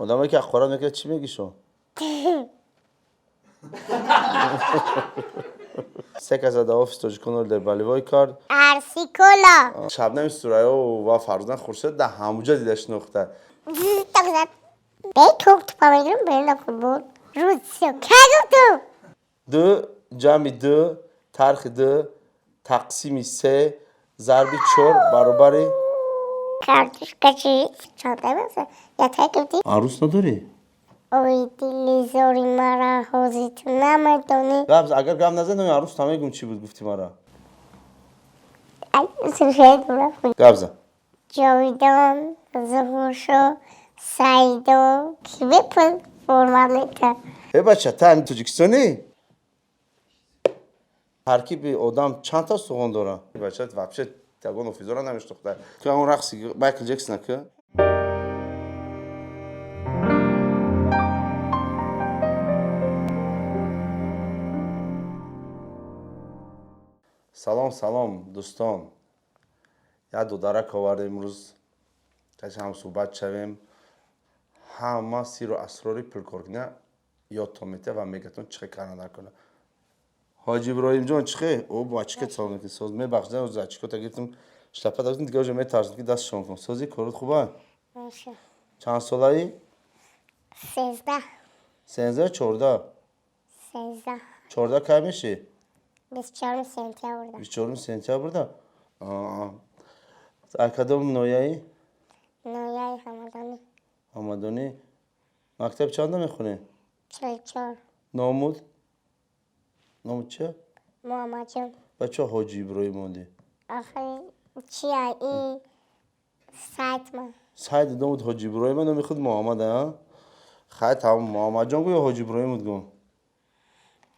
Одамое ки ҳақорат мекунад, чӣ мегишон? Се каса дар офис тоҷикон дар болевой кард. Арси кола. Шабнами Сурайё ва Фарзона Хуршед дар ҳамуҷа дида шинохта. Так зад. Бей топ тупа мегирам, бей на футбол. Рӯз сиё. Кай гуфтум? Ду ҷамъи ду тархи ду тақсими се зарби чор баробари? Картошка чи? Чанда маса? Я тай гуфти? Арӯс надорӣ? Ой, дили зори мара ҳозир ту намедонӣ. Гап, агар гап назад, номи арӯс намегум, чӣ буд гуфти мара. Ай, сушай дура. Гап зан. Ҷовидон, Зуҳуршо, Саидо, ки бепул формат мета. Э, бача, та ҳами Тоҷикистонӣ? Таркиби одам чанд та суғон дора? Бача вообще ягон офизора намешнохта. Ту ҳамон рақси Майкл Ҷексона ки? Салом, салом, дӯстон. Як додарак овардем имрӯз, каси ҳамсӯҳбат шавем. Ҳама сиру асрори пулкоркуна ёдтон метиҳад ва мегӯятон чӣ хел кардан накунад. Ҳоҷи Иброҳимҷон, чӣ хел? О, бо очка салом мекунӣ. Соз, мебахшед, очкота гирифтам, шляпа гирифтам, дига уже метарсам ки дастшон кун. Сози, корот хуба? Боша. Чанд солаӣ? 13. 13, 14? 13. 14 кай мешӣ? 24 сентябрда. 24 сентябрда? Ар кадом ноҳияӣ? Ноҳияи Ҳамадонӣ. Ҳамадонӣ. Мактаб чанда мехонӣ? 44. Номуд? Номуд чия? Муҳаммадҷон. Ба чо Ҳоҷи Иброҳим мондӣ? Охи чия и сайт ма. Сайт номуд Ҳоҷи Иброҳима, номи худ Муҳаммад, а? Хай, тамом, Муҳаммадҷон гӯ ё Ҳоҷи Иброҳимут гӯ?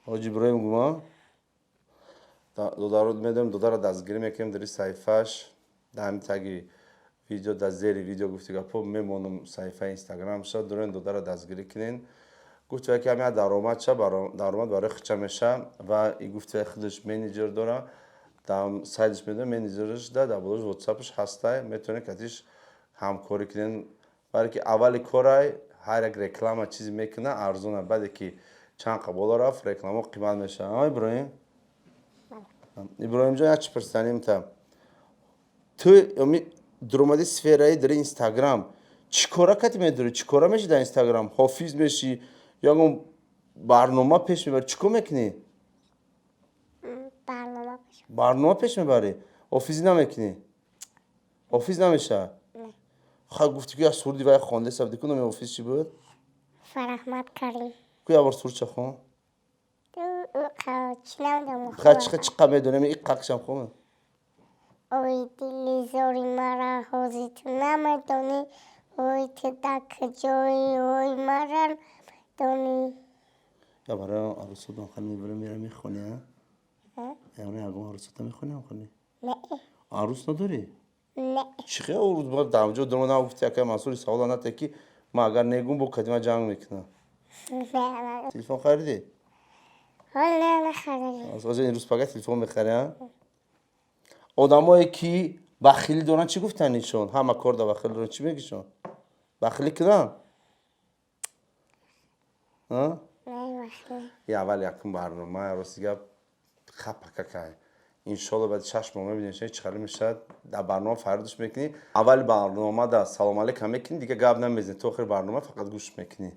Ҳоҷи Иброҳим гӯ, а? Додаро медонем, додарро дастгирӣ мекунем дар саҳифааш, дар ҳамин таги видео, дар зери видео гуфти гапҳо мемонам саҳифаи инстаграмша, дорен додарро дастгирӣ кунен. Гуфти ки ҳамин даромад ша, даромад барои хича меша ва и гуфти худаш менеҷер дора, дар сайтش медонем, менеҷераш да дар болош ватсапш ҳастай, метавонед катиш ҳамкорӣ кунен. Баре ки аввали корай ҳар як реклама чизе мекуна арзона, баъде ки чанд қа боло рафт, рекламао қимат мешавад. А, Иброҳим? Иброҳимҷон, як чи пурсанем та. Ту дуромади сфераи дар Инстаграм чӣ кора кати медорӣ? Чӣ кора мешӣ дар Инстаграм? Ҳофиз мешӣ? Ягон барнома пеш мебарӣ? Чӣ кор мекунӣ? Барнома пеш. Барнома пеш мебарӣ? Ҳофизӣ намекунӣ? Ҳофиз намешавад? Хай, гуфтӣ ки як суруди вай хондаеса будӣ, ку номи ҳофиз чӣ буд? Фарахмад Карим. Ку як бор сурудша хон. Чӣ намедонам. Хай, чӣ чӣ қа медонем, и қақшам хон. Ой, дили зори мара ҳозир ту намедонӣ, ой, ту дар куҷоӣ, ой, мара намедонӣ. Я барои арӯсотон хали мебарам, мера мехонӣ, а? Ягон ягон арӯсота мехонӣ, ҳамхонӣ? Не. Арӯс надорӣ? Не. Чӣ хел арӯс бояд дар ҳамҷо дурома нагуфти, акай Мансури савола нате ки ман агар негум, бо кадима ҷанг мекунам. Не. Телефон харидӣ? Ҳол не, нахаридам. Ҳозир ин рӯз пага телефон мехарӣ, а? Одамое ки бахилӣ доранд, чӣ гуфтанд ишон? Ҳама кор дар бахилӣ доранд, чӣ мегӯшон? Бахилӣ кунанд? Не, бахилӣ. И аввал якум барнома, рости гап, хапака кай. Иншолло, баъди 6 моҳ мебинем, чӣ хеле мешавад. Дар барнома фарёдш мекунӣ. Аввали барнома да салом алейкум мекунӣ, дига гап намезанӣ. То охири барнома фақат гӯш мекунӣ.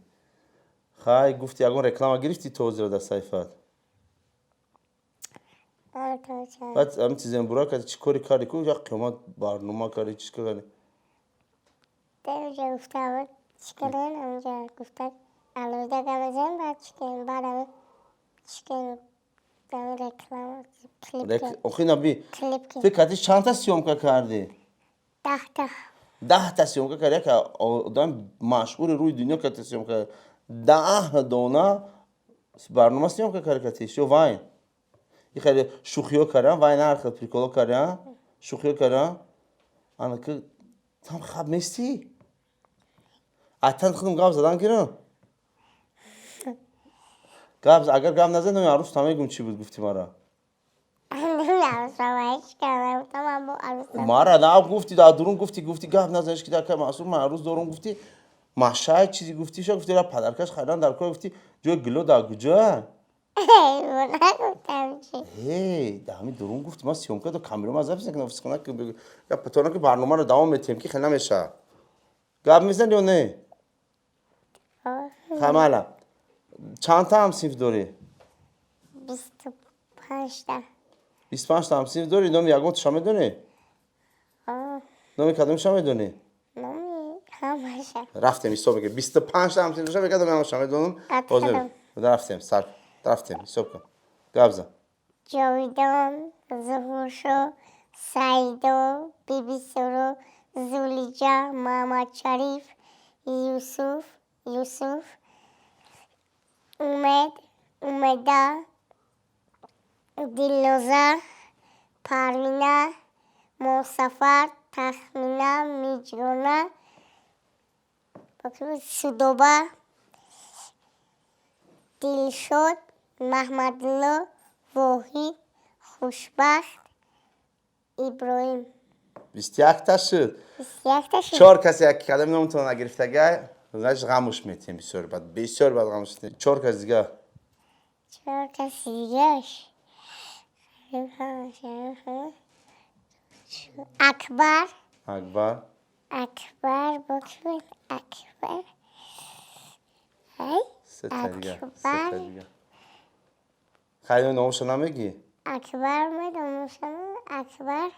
Хай, гуфти ягон реклама гирифтӣ то ҳозира дар саҳифаат? Баъд ҳамин чизем бура карди, чӣ кори кардӣ, ку як қиёмат барнома кардӣ, чӣ кор кардӣ? Онҷа гуфта буд, чӣ кардем, онҷа гуфта алоҳида гап мезанем, баъд чӣ кардем, баъд ҳамин чӣ кардем, ҳамин реклама, клип. Охи наби. Клип. Ту кати чандта съёмка кардӣ? 10 та. 10 та съёмка карди, як одам машҳури рӯи дунё кати съёмка карди. 10 дона барнома съёмка карди катиш ё вайн? И хеле шӯхиҳо кардам, вайн ҳар хел приколо кардам, шӯхиҳо кардам. Ана ки там хаб нестӣ? Атан худам гап задан гирам. Гап агар гап назад, номи арӯс намегум, чӣ буд гуфти мара. Мара на гуфти, дар дурун гуфти, гуфти гап назаниш ки дар кай Мансур ман арӯс дорум гуфти. Машай чизи гуфтиша, гуфти ра подаркаш хайран дар кор, гуфти ҷои гило дар куҷоа? Нагуфтам чи. Эй, да ҳамин дурун гуфти, ман съёмка до камера ма запись накунам, офисхона ки патона ки барномаро давом метиҳем, ки хел намешавад. Гап мезани ё не? Хамала. Чандта ҳамсинф дорӣ? 25-та. 25-та ҳамсинф дорӣ? Номи ягонташа медонӣ? Номи кадомиша медонӣ? Номи ҳамаша. Рафтем, ҳисоб мекунем. 25-та ҳамсинф дошта, мегӯяд, номи ҳамаша медонам. Боз Атхадам. Рафтем, сар рафтем, ҳисоб кун. Гап зан. Ҷовидон, Зуҳуршо, Саидо, Бибисуро, Зулиҷа, Муҳаммадшариф, Юсуф, Юсуф, Умед, Умеда, Дилноза, Парвина, Мусафар, Тахмина, Миҷгона, Судоба, Дилшод, Маҳмадулло, Воҳид, Хушбахт, Иброҳим. 21-та шуд. 21-та шуд. Чор касе як кадами номтон нагирифтагай, значит, ғамуш метиҳем бисёр бад, бисёр бад ғамуш метиҳем. Чор кас дига. Чор каси дигаш. Акбар. Акбар. Акбар бо ки буд? Акбар. Ай? Сета дига. Акбар. Сета дига. Хайр, номашо намегӣ? Акбар медонам. Акбар.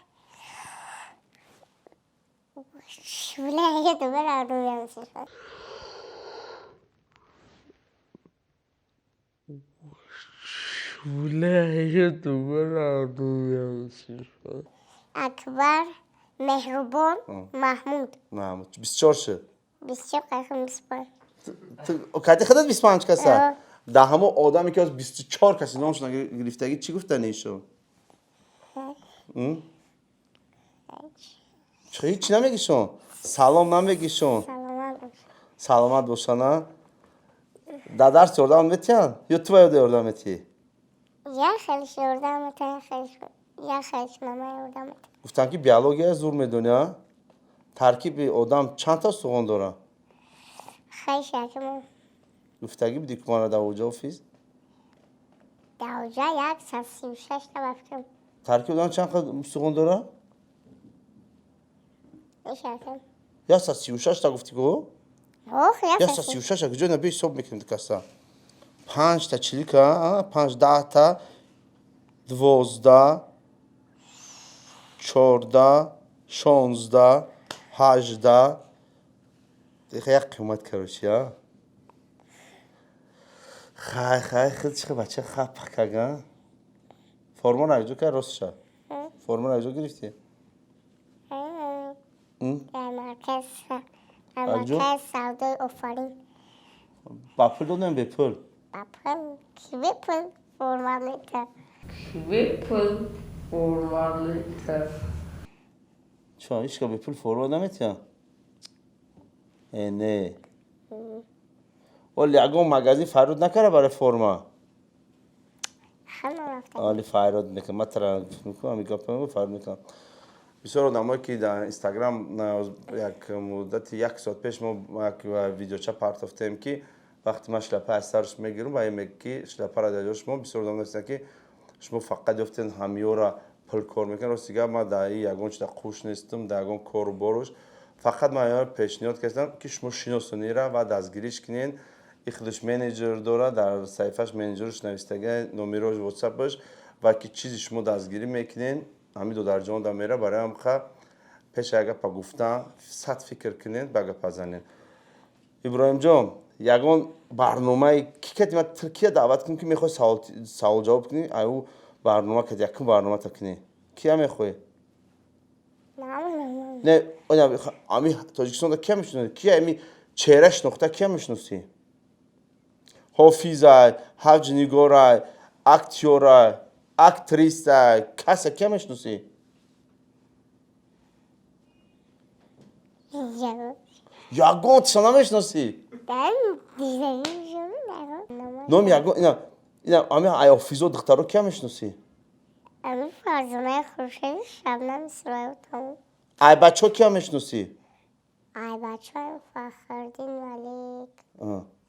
Бля, я добра рӯям сифат. Бля, добра рӯям сифат. Акбар, Меҳрубон, Маҳмуд. Маҳмуд. 24 шуд. 24 қайхим 25. Кати худат 25 каса? О. Дар ҳамо одаме ки аз 24 каси номашо нагирифтагӣ, чӣ гуфтани ишо? Чӣ ҳеҷ намегишон? Салом намегишон? Саломат бош. Саломат бошана. Дар дарс ёрдам метиҳанд ё ту ба ёда ёрдам метиҳӣ? Як хелиш ёрдам метиҳанд, як хелиш мама ёрдам метиҳанд. Гуфтам ки биология зур медонӣ, а? Таркиби одам чанд та устухон дорад? Хелиш якмо. Гуфтагӣ будӣ ки мана дар оҷа офис? Дар оҷа 136 та ба фикрам. Таркиби одам чанд та устухон дорад? Иш якм. 136 та гуфтӣ го? Ох, 136 та куҷо на, биё ҳисоб мекунем каса. Панҷта чилика, панҷ, 10-та, 12, 14, 16, 18. Як қимат, короче, а? Хай, хай, хел чи бача хапа кага. Формаро аҷо кар ростша? Формаро аҷо гирифтӣ? Дар марказ, дар Аҷо? марказ савдои Офарин. Ба пул додем, бепул? Ба пул, ки бепул форма метиҳад? Ки бепул форма метиҳад? Чо, ҳеч ка бепул форма наметиҳад? Э, не. Оли ягон магазин фарёд накарда барои форма? Ҳама рафта. Оли фарёд мекунам, ман тара мекунам, гапа фарёд мекунам. Бисёр одамое ки дар Инстаграм як муддати як соат пеш мо як видеоча партофтем, ки вақте ман шляпа аз сараш мегирам ва мег ки шляпаро дар ҷои шумо, бисёр одам нависанд, ки шумо фақат ёфтен ҳамёра пул кор мекунед. Рости гап, ман дар ин ягон чиза қуш нестам, дар ягон кору боруш. Фақат ман ёро пешниҳод кардам, ки шумо шиносонира ва дастгириш кунед. И худаш менеҷер дорад, дар саҳифааш менеҷерш навистага, номерош, ватсапаш, ва ки чизи шумо дастгирӣ мекунед, ҳамин додарҷон да мера. Барои ҳамқа пеш як гапа гуфтан сад фикр кунед, ба гапа занед. Иброҳимҷон, ягон барномаи ки кати ман кия даъват кунем, ки мехоҳӣ савол ҷавоб кунӣ, аю барнома кати якум барномата кунӣ, кия мехоҳӣ? Намедонам. Не, ами Тоҷикистонда кия мешиносӣ? Кия ами чеҳра шинохта, кия мешиносӣ? Ҳофизай, ҳаҷнигорай, актёрай, актрисай, каса кия мешиносӣ? Ягон. Ягон чиза намешиносӣ? Дар дидагишон ягон. Номи ягон ина ами ай ҳофизо духтаро кия мешиносӣ? Ами Фарзонаи Хуршеди, Шабнами Сураё, тамом. Ай бачаҳо кия мешиносӣ? Ай бачаҳои Фахриддин Малик.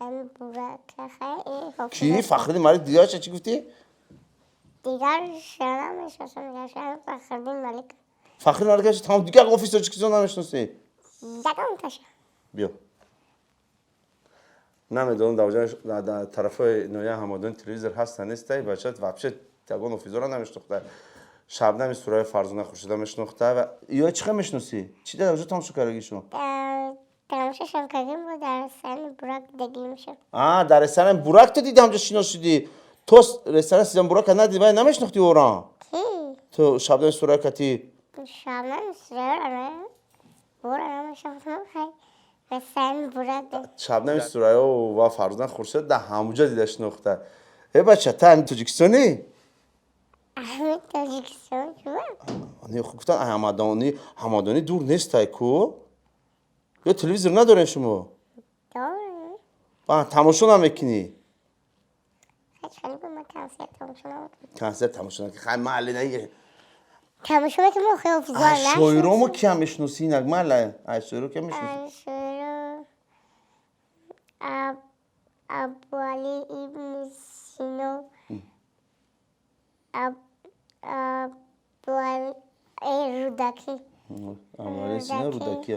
Ами Бурак хай. Ки Фахриддин Малик? Дигарша чӣ гуфтӣ? Дигар намешносам, дигар Фахриддин Малик. Фахриддин Малик тамом, дигар ҳофиз Тоҷикистон намешносӣ? Ягонташа. Биё. Намедонам, дар тарафҳои ноҳияи Ҳамадон телевизор ҳаста, нестай. Бача вообще ягон ҳофизоро намешнохта. Шабнами Сурайё, Фарзона Хуршида мешнохта. Ва ё чӣ хел мешносӣ? Чӣ дар оҷо тамошо кардагишо? Тамошошон кардем, бо дар ресторани Бурак дидагимшо. А, дар ресторани Бурак ту диди, ҳамҷо шинос шудӣ. То ресторан Сизан Бурака надиди, вай намешнохтӣ ора? Ки? Ту Шабнами Сурайё кати. Шабнами Сурайёро ора намешнохтам, хай ресторани Бурак. Шабнами Сурайё ва Фарзона Хуршида дар ҳамуҷа дида шинохта. Э, бача, та ҳами Тоҷикистонӣ? Ҳами Тоҷикистон чуба? Гуфтан Ҳамадонӣ, Ҳамадонӣ дур нестай ку. Ё телевизор надорем шумо? Дорем. Тамошо намекунӣ? Хеле ма консерт тамошо намекунам. Консерт тамошо намекунӣ? Хай, майли, на. Тамошо мекунам, хеле ҳофизон. Шоиромо киам мешиносӣ? Инак, майли, ай шоиро киам мешиносӣ? Шоиро Абуали ибни Сино, Абуали Рудакӣ. Абуали Сино, Рудакӣ,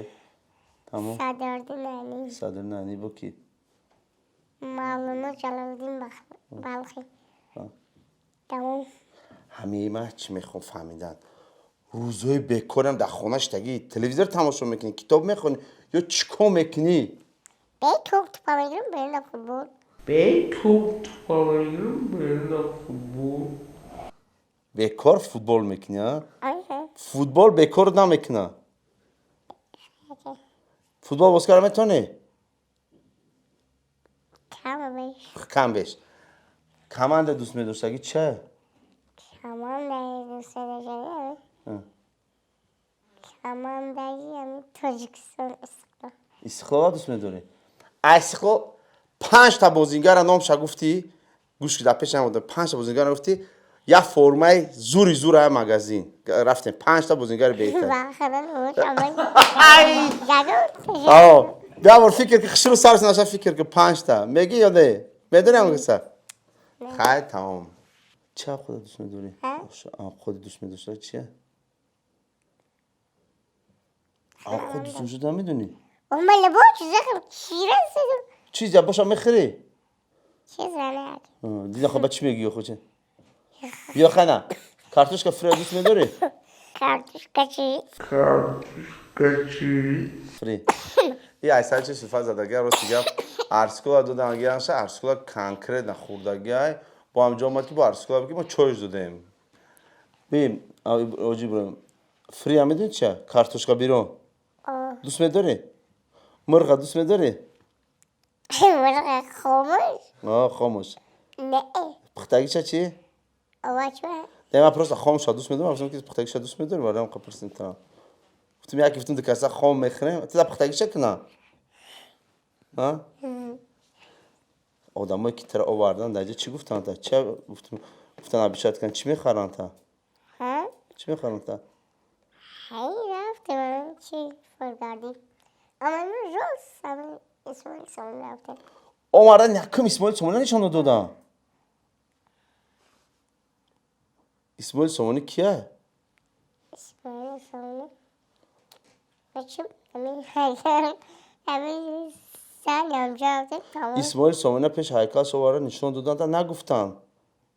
тамом. Садриддин Айнӣ. Садриддин Айнӣ, бо ки? Мавлоно Ҷалолиддин Балхӣ, тамом. Ҳамаи ман чӣ мехоҳам фаҳмидан: рӯзҳои бекорам дар хона штагӣ телевизор тамошо мекунӣ, китоб мехонӣ ё чӣ кор мекунӣ? Бе тӯп мегирам, берем футбол. Бе тӯп мегирам, берем футбол. Бекор футбол мекунӣ, а? Футбол бекор намекуна. Футбол боз карда метавонӣ? Кам беш. Кам беш. Команда дӯст медоштагӣ ча? Командаи дӯст медоштагӣ? Командаи ами Тоҷикистон, Истиқлол. Истиқлола дӯст медорӣ? А Истиқлол панҷта бозингара номша гуфтӣ, гӯш, дар пеш намода, панҷта бозингара гуфтӣ, як формаи зури зур ая магазин рафтем, панҷта бозингари беҳтар. Бия, бор фикр ки, хушрӯ сарс наша, фикр ки, панҷта мегӣ ё не? Медонӣ ҳам? Хай, тамом. Ча худа дӯст медорӣ? Худи дӯст медошта чия? Худ дӯст медошта, намедонӣ? Чиз я боша мехӯрӣ? Дида, хо, ба чӣ мегӯӣ? Хо, чи биё, хана, картошка фри дӯст медорӣ? Картошка чӣ? Картошка чӣ? Фри. И айсар чи сулфа задагия, рости гап, Арскула додагианша, Арскула конкретно хӯрдагиай, бо ҳамҷо омад ки бо Арскула ки мо чойш додем. Бим, оҷи иброҳим, фри ам медонӣ чия? Картошка бирон дӯст медорӣ? Мурға дӯст медорӣ? Мурға хомӯш? Хомӯш. Не. Пухтагиша чӣ? Не, ман просто хомша дӯст медорам, гуфтам ки пухтагиша дӯст медорӣ, вале ҳам пурсидем. Гуфтам, як гуфтам, ду каса хом мехӯрем, ту пухтагиша куна. Одамое ки тира овардан дар ҷо чӣ гуфтанд? Та ча гуфтам, гуфтан обещать кан, чӣ мехаранд та? Чӣ мехаранд та? Ҳай, рафтем, чи фургардӣ омадем, рост Исмоил Сомонӣ рафтем. Омардан, якум Исмоил Сомонӣ нишон додам. Исмоил Сомонӣ кия? Исмоил Сомонӣ бачим, ҳамин сан ҳамҷо рафтем, тамом. Исмоил Сомонӣ пеш ҳайкалаш оварда нишон доданд, нагуфтанд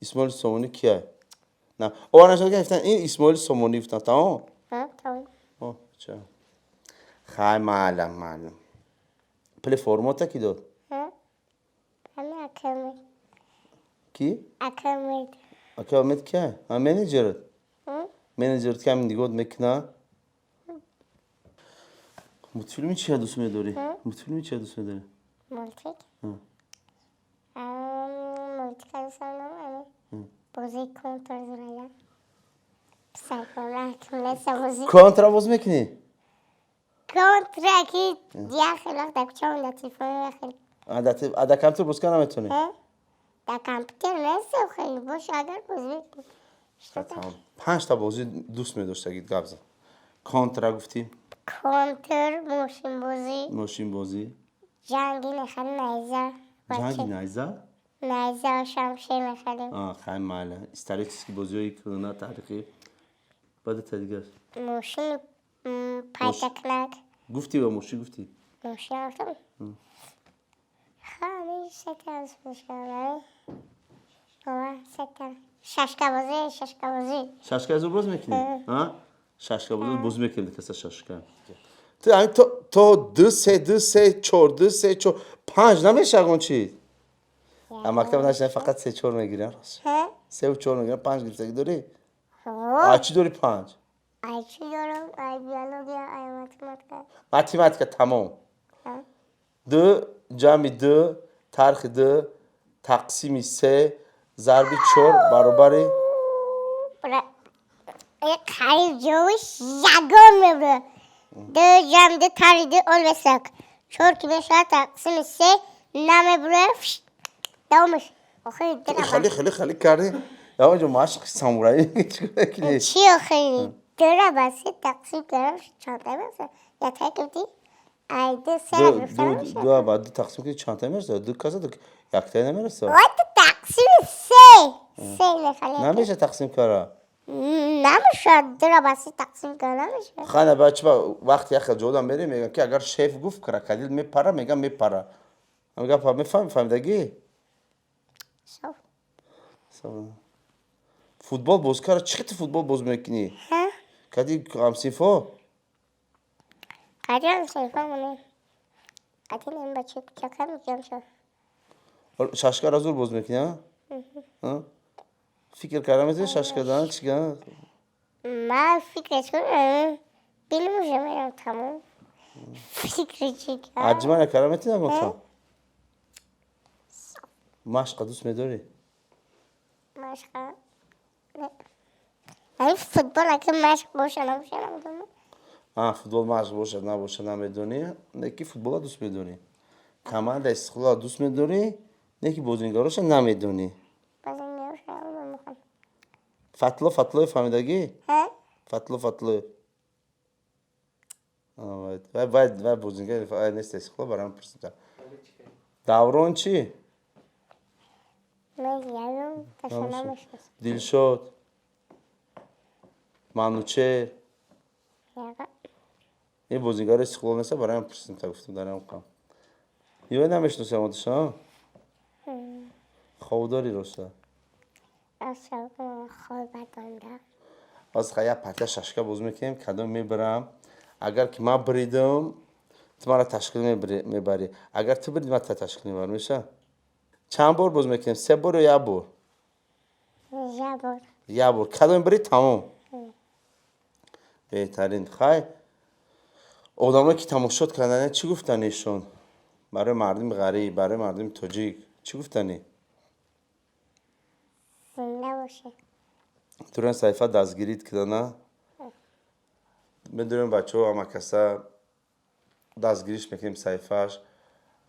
Исмоили Сомонӣ кия. На, оварда нишон гуфтанд, ин Исмоили Сомонӣ, гуфтанд, тамом. Тамом. Хай, маълам, маълам. Пули формота ки дод? Ҳами акамед. Ки? Акамед. Ака Умед кия? Менеҷерат? Менеҷерат ки ҳамин нигоҳ мекуна? Мультфилми чия дӯст медорӣ? Мультфилми чия дӯст медорӣ? Мультик? Мультик дӯст медорам, бозии Контр зурая. Контра боз мекунӣ? Контра ки як хел вақт дар куча, дар телефон як хел. Дар компютер боз кара наметавонӣ? Дар компютер нестам, хеле боша, агар бозӣ мекунӣ. Панҷта бозӣ дӯст медоштагид, гап зан. Контра гуфтӣ. Контр, мошинбозӣ. Мошинбозӣ. Ҷанги мехарем, найза. Ҷанги найза? Найза, шамшер мехарем. Хай, майла. Исторический бозиҳои кӯҳна, таърихӣ. Баъд та дигар? Мошин, пайтакнак. Гуфтӣ ва мошин гуфтӣ? Мошин гуфтам. Ха, сета мешавад. Сета. Шашкабозӣ, шашкабозӣ. Шашка аз боз мекунӣ? Шашкабозӣ боз мекунӣ, каса шашка. Ту ҳамин то ду се, ду се, чор, ду се, чор, панҷ намеша ягон чиз? А мактаб нашина, фақат се чор мегирам. Севу чор мегирам, панҷ гирифтагӣ дорӣ? А чӣ дори панҷ? Ай чӣ дорам? Ай биология, ай математика. Математика тамом. Ду ҷамъи ду тархи ду тақсими се зарби чор баробари? Қариб ҷавобиш ягон мебуд. Ду ҷамъ ду тарҳи ду он месак. Чор ки мешавад, тақсими се намебурояд. Давомаш. Охири хеле хеле хеле кардӣ. Яваҷо машқи самураи чӣ? Чӣ, охири дура ба се тақсим кардам, чанда мешавад? Якта гуфтӣ? Ай ду се гуфтам. Ду ба ду тақсим кунӣ, чандта мерасад? Ду каса яктае намерасад. Ой, ду тақсими се. Се нехали. Намеша тақсим кара. Намешавад, дура ба се тақсим кара намешавад. Хана бача, вақти як хел ҷодан мерем, мегӯям ки агар шеф гуфт крокодил мепара, мегам мепара. Ҳам гапа мефаҳми, фаҳмидагӣ? Соф. Футбол боз кара, чӣ хел футбол боз мекунӣ? Кади ҳамсинфо? Кади ҳамсинфо монем. Кади нем, бача кучака меҷам шо. Шашкара зур боз мекунӣ, а? Фикр карда метавонӣ шашка дан чӣ? Ман фикраш кунам, билм уже мерам, тамом. Фикри чӣ? Аҷмана карда метавонӣ гуфтам? Машқа дӯст медорӣ? Машқа? Ами футбол аки машқ боша набоша, намедонам. А, футбол машқ бошад набошад, намедонӣ, не ки футбола дӯст медорӣ. Команда Истиқлола дӯст медорӣ, не ки бозингароша намедонӣ. Бозингароша намедонам. Фатло Фатлоев фаҳмидагӣ? Фатло Фатлоев. Вай вай вай бозингар вай нест Истиқлол, барам пурсидам. Даврон чӣ? Ман ягон таша намешносам. Дилшод, Манучер. Яга. Ин бозингари Истиқлол неста, бароям пурсидам, та гуфтам дар ам қам. Ё намешносам одиша? Хоб дорӣ роста? Хоб бадонда. Ҳозир ха як партия шашка боз мекунем, кадом мебарам. Агар ки ман бридам, ту маро ташкил мебарӣ. Агар ту бриди, ман та ташкил мебарам, меша? Чанд бор боз мекунем? Се бор ё як бор? Як бор. Як бор. Кадом бирӣ, тамом. Беҳтарин. Хай, одамое ки тамошот карданд, чӣ гуфтанд эшон? Барои мардуми ғариб, барои мардуми тоҷик чӣ гуфтанӣ? Зинда бошед. Турен саҳифа дастгирит кардана. Медонем, бачаҳо, ҳама каса дастгириш мекунем саҳифааш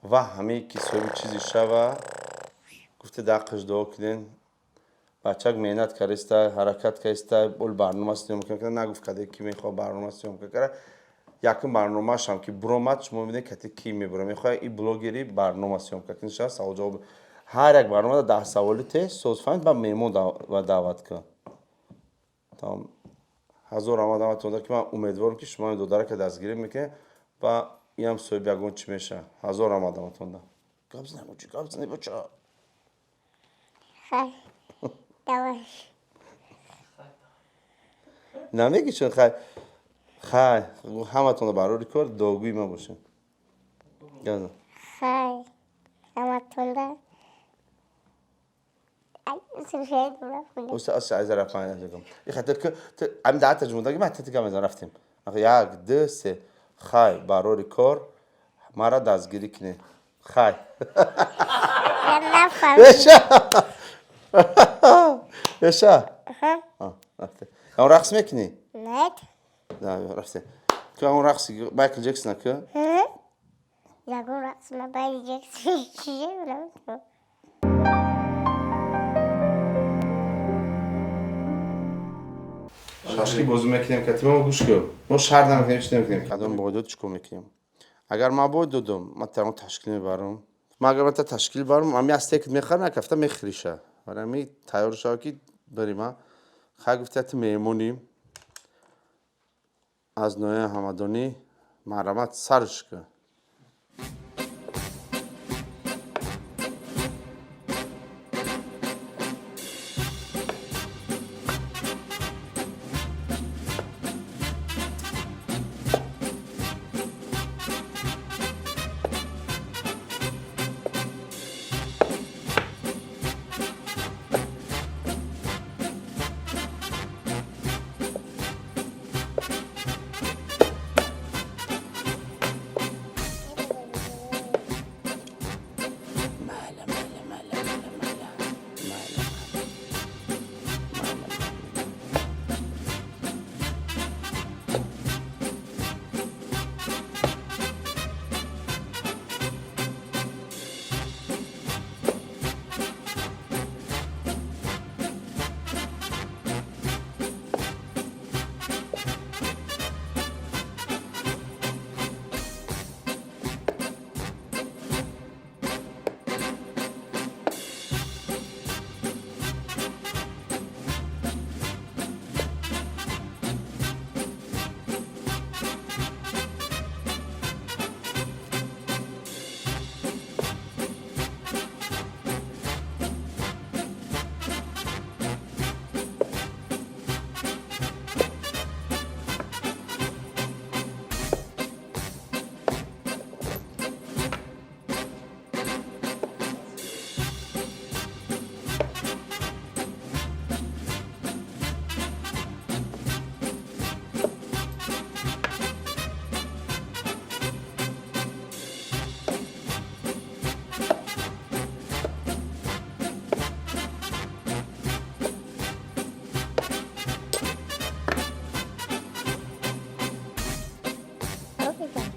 ва ҳамаи ки соҳиби чизе шава, гуфте дар дуо кунен. Бачак меҳнат кардаиста, ҳаракат кардаиста, бол барнома съёмка карда, нагуфт каде ки мехоҳ барнома съёмка кара. Якум барномаашам ки буромад, шумо мебинед кате ки мебура. Мехоҳад и блогери барнома съёмка кунӣ, шава савол ҷавоб. Ҳар як барномада 10 саволи те соз фаҳмид, ба меҳмон даъват кун. Тамом. Ҳазор раҳмат ҳаматон, ки ман умедворам, ки шумо ин додарака дастгирӣ мекунед ва инам соҳиби ягон чӣ меша. Ҳазор раҳмат ҳаматон. Гап зани, чӣ гап зани, бача? Хай. Давай. Намеги чун хай. Хай, ҳаматонро барори кор дуогӯи ман бошед. Гап зан. Хай. Ҳаматонда. Ай, слушай, дура хуня. Оста аса айза рафан ҷагам. И хатир ки ту ам даата ҷумудаги ман ту гап мезанам, рафтем. Як, ду, се. Хай, барори кор мара дастгирӣ кунед. Хай. Я нафаҳмидам. Беша. Беша. Рафтем. Он рақс мекунӣ? Нет. На, рафтем. Ку он рақси Майкл Ҷексона ку? Ягон рақс ма Майкл Ҷексон чие намедонам. Шашки бозӣ мекунем, кати мо гӯш кун. Мо шарт намекунем, чиз намекунем. Кадом бой дод, чӣ кор мекунем? Агар ман бой додум, ман таро ташкил мебарам. Ман агар ман ташкил барам, ами астек мехарам, як ҳафта мехӯриша. Барои ами тайёр шава ки барем, а? Хай гуфти ту меҳмонӣ аз ноҳияи Ҳамадонӣ, марҳамат сарш кун. Майла, майла, майла, майла, майла, майла, майла, майла.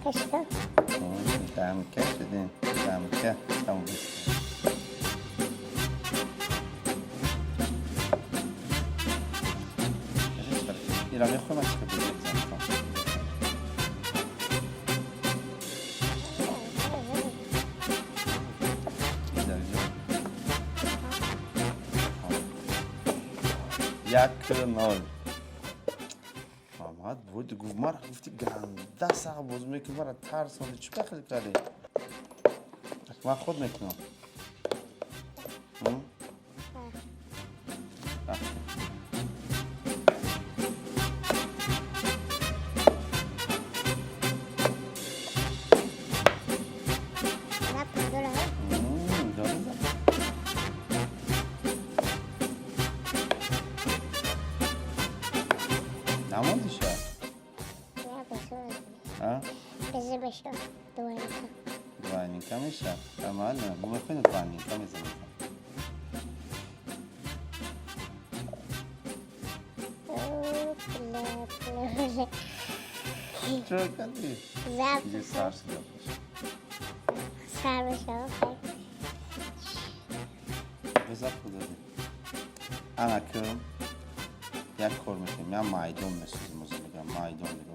Кашта. Дамка шудем, дамка, тамом. Ира мехоҳам аз чӣ бизанам. 1-0. Муҳаммад буд гуфт, мара гуфти ганда сахт бозӣ мекунӣ, мара тарсонди, чӣ бахел кардӣ? Ман худ мекунам. Намондиша? Двойника меша. Нормально. Бо мехоҳем двойника мезанем. Чӣ кардӣ? Иҷо сар шуда. Сар мешава. Безапу додӣ. Ана кум як кор мекунем, як майдон месозем, озӣ мегам, майдон мегам.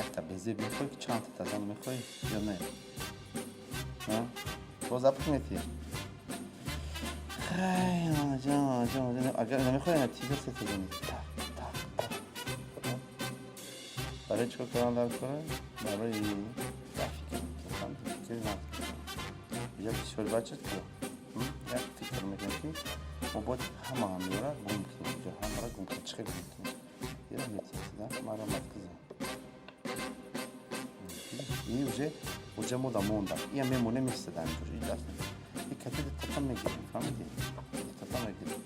Якта безеб мехоҳӣ ки чанд та тазан мехоҳӣ ё не? Боз запах метиҳӣ? Хай, ҷон, ҷон, агар намехоҳӣ, натиҷа се та зани. Так, так, так. Барои чӣ кор кардан дар кора? Барои як фикр мекунам, фикри нағз мекунам. Иҷа бисёр бача ку. Як фикр мекунем ки мо бояд ҳама ҳамёра гум кунем. Иҷа ҳамаро гум кунем. Чӣ хел гум кунем? Ира метиҳад, маро маткиза. И уже мода монда. Ия мемоне места дар инҷо. И даст. И кати тата мегирем, фаҳмидӣ? Тата мегирем.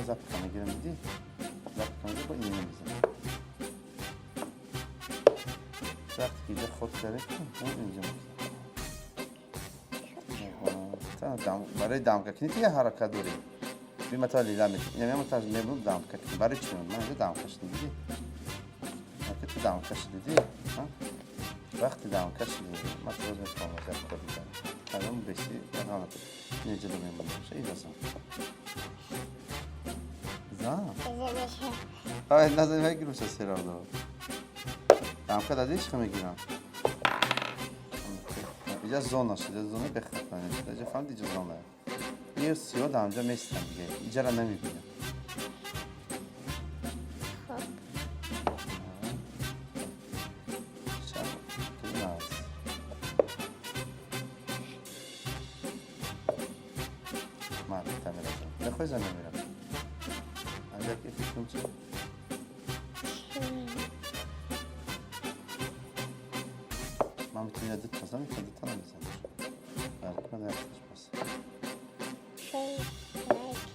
Запка мегирам, диди? Запка мегирам, бо инина мезанам. Вақте ки инҷа ход кардем, инҷа мезанам. Барои дамка кунӣ ту я ҳаракат дорӣ. Би ма та лила мекунам. Инам та мебурам дамка кунӣ. Барои чӣ? Ман инҷа дамка шудам, диди? Ту дамка шудӣ, диди? Вақти дамка шудӣ, ман боз мефаҳмам як кор дигар. Алон беси ғалат. Инҷа мемонам. Ша зан. Зан. Ай, назан мегирам ша серавдо. Дамка дади чӣ мегирам? Иҷа зона шуд, иҷа зона бехатар нест. Иҷа фаҳмид, иҷа зона. Ин сиё дар ҳамҷа местам дига. Иҷара намебинам. Мехоҳӣ зан намерам? Агар ки фикрам чи? Ман метавонам дута зан, метавонам дута намезанам. Балки ман якташ бас.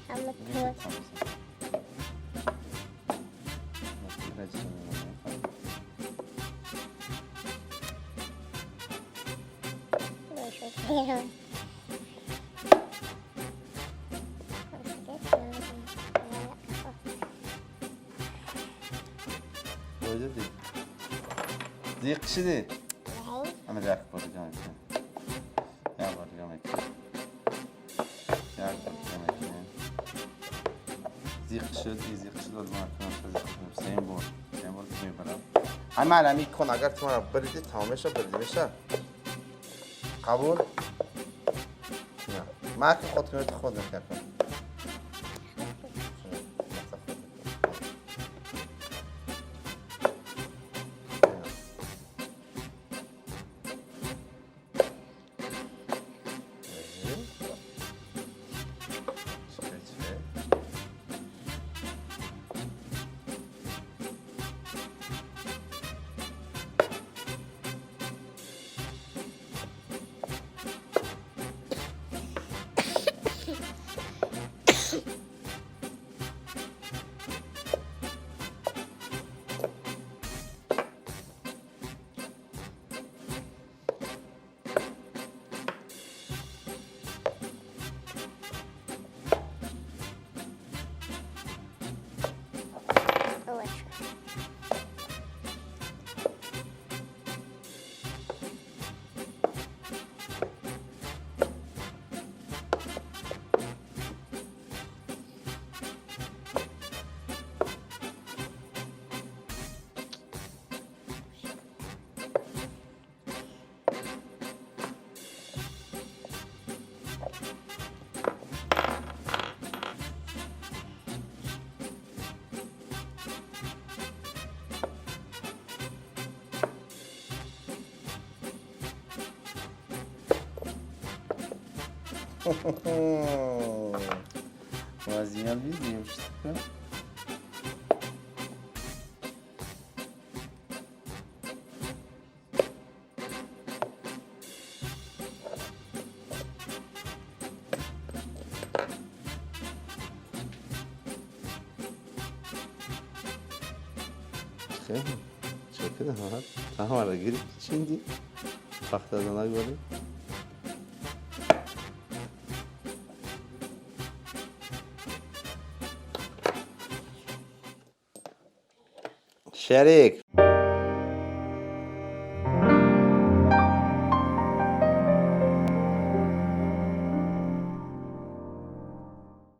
Дута мезанам. Зиқ шидӣ? Ана як бор дига мекунем. Як бор дига мекунем. Як бор дига мекунем. Зиқ шуд, зиқ шуд, боз ман кунам, зиқ шудам. Сеюм бор. Сеюм бор ки мебарам. Ҳама алами кун, агар ту мара биридӣ, тамом меша, биридӣ меша. Қабул? На. Ман ки худ кунам, ту худ накун. Вазият видим, что Тамара гирифти чинди? Пахтазанак бари? Шарик.